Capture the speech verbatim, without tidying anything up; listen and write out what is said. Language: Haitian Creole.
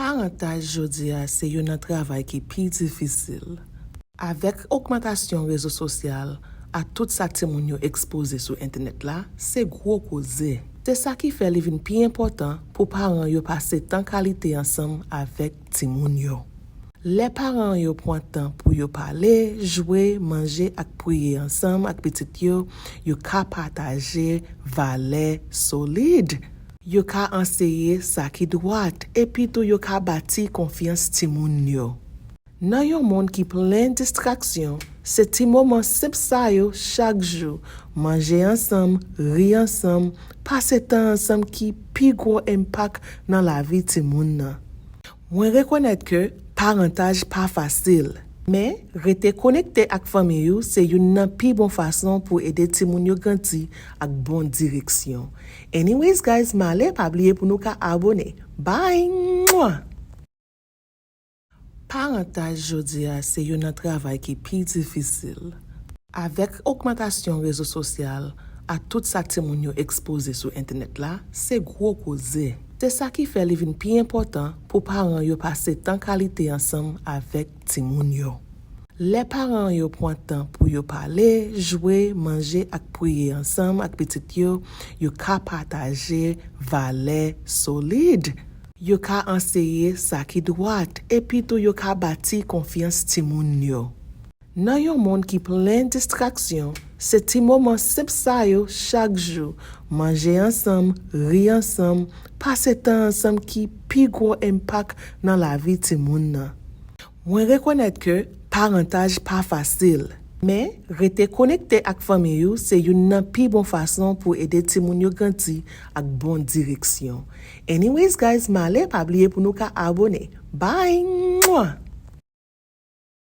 Parantaj jodi a se youn nan travay ki pi difisil. Avèk ogmantasyon rezo sosyal, a tout sa timoun yo ekspoze sou entènèt la, se gwo koze. Se sa ki fè li vin pi enpòtan pou paran yo pase tan kalite ansanm avèk timoun yo. Lè paran yo pran tan pou yo pale, jwe, manje ak priye ansanm ak pitit yo, yo ka pataje valè solid. Yo ka anseye sa ki dwat, epi tou yo ka bati konfyans timoun yo. Nan yon monn ki plen distraksyon, se ti moman senp sa yo chak jou, manje ansanm, ri ansanm, pase tan ansanm ki pi gwo enpak nan lavi timoun nan. Mwen rekonèt ke parantaj pa fasil, men rete konekte ak fanmi ou se youn nan pi bon fason pou ede timoun yo grandi ak bon direksyon. Anyways guys, m ale, pa bliye pou nou ka abone. Bye! Mwah! Parantaj jodi a se youn nan travay ki pi difisil. Avèk ogmantasyon rezo sosyal, a tout sa timoun yo ekspoze sou entènèt la, se gwo koze. Se sa ki fè li vin pi enpòtan pou paran yo pase tan kalite ansanm avèk timoun yo. Lè paran yo pran tan pou yo pale, jwe, manje ak priye ansanm ak pitit yo, yo ka pataje valè solid. Yo ka anseye sa ki dwat, epi tou yo ka bati konfyans timoun yo. Nan yon monn ki plen distraksyon, se ti moman senp sa yo chak jou, manje ansanm, ri ansanm, pase tan ansanm ki pi gwo enpak nan lavi timoun nan. Mwen rekonèt ke parantaj pa fasil, men rete konekte ak fanmi ou se youn nan pi bon fason pou ede timoun yo grandi ak bon direksyon. Anyways guys, m ale, pa bliye pou nou ka abone. Bye! Mwah!